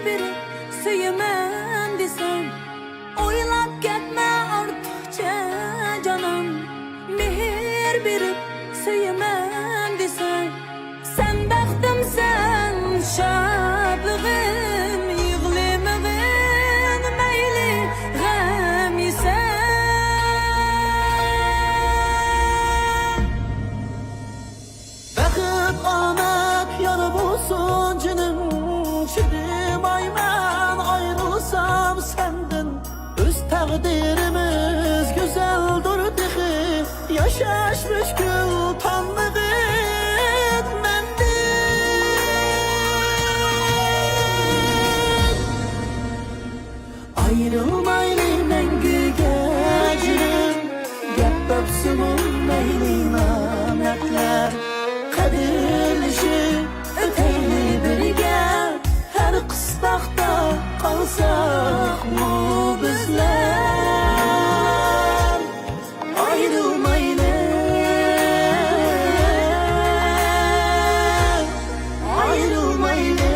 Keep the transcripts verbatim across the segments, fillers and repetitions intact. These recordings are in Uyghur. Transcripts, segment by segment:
بېرىپ سۆيىمەن دېسەم، ئويلاپ كەتمە ئارتۇقچە جانان. مېھىر بېرىپ سۆيىمەن دېسەم، سەن بەختىمسەن، شادلىقىم، يىغلىمىغىن مەيلى غەم يېسە. بەخت ئامەت يار بولسۇن جېنىم، چىدىمايمەن ئايرىلسام سەندىن. ئۆز تەقدىرىمىز گۈزەلدۇر تېخى، ياشاش مۈشكۈل تانمىغىن مەندىن. ئايرىلمايلى مەڭگۈگە جېنىم، گەپ تاپسىمۇ مەيلى نامەردلەر. قەدىرلىشىپ ئۆتەيلى بىرگە، ھەر قىستاقتا قالساقمۇ بىزلەر. ئايرىلمايلى، ئايرىلمايلى.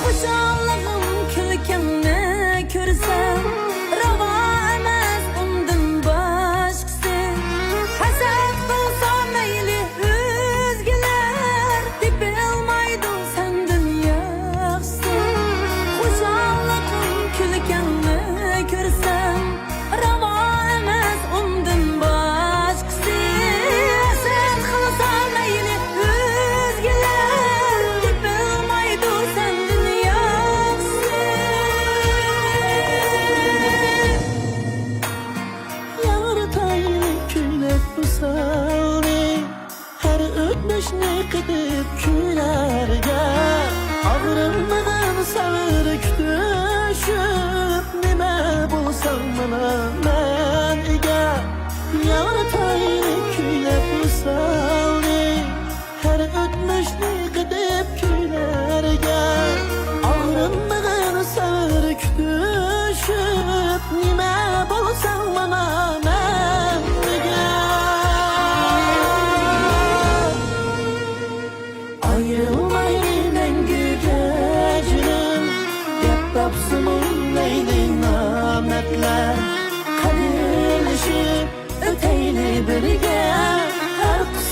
خۇشاللىقىم كۈلكەڭنى كۆرسەم، راۋا ئەمەس ئۇندىن باشقىسى. ھەسەت قىلسا مەيلى ئۆزگىلەر، تېپىلمايدۇ سەندىن ياخشىسى. خۇشاللىقىم كۈلكەڭنى كۆرسەم، راۋا ئەمەس ئۇندىن باشقىسى. ھەسەت قىلسا مەيلى ئۆزگىلەر، تېپىلمايدۇ سەندىن ياخشىسى. يارىتايلى كۈيلەپ ۋىسالنى، ھەر ئۆتمۈشنى قېتىپ كۈيلەرگە. ئاغرىنمىغىن سەۋر كۈتۈشۈپ، نېمە بولساڭ مانا مەن ئىگە. يارىتايلى كۈيلەپ ۋىسالنى، ھەر ئۆتمۈشنى قېتىپ كۈيلەرگە. ئاغرىنمىغىن سەۋر كۈتۈشۈپ، نېمە بولساڭ مانا مەن ئىگە. ئايرىلمايلى مەڭگۈگە جېنىم، گەپ تاپسىمۇ مەيلى نامەردلەر. قەدىرلىشىپ ئۆتەيلى بىرگە، ھەر قىس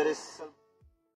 بىز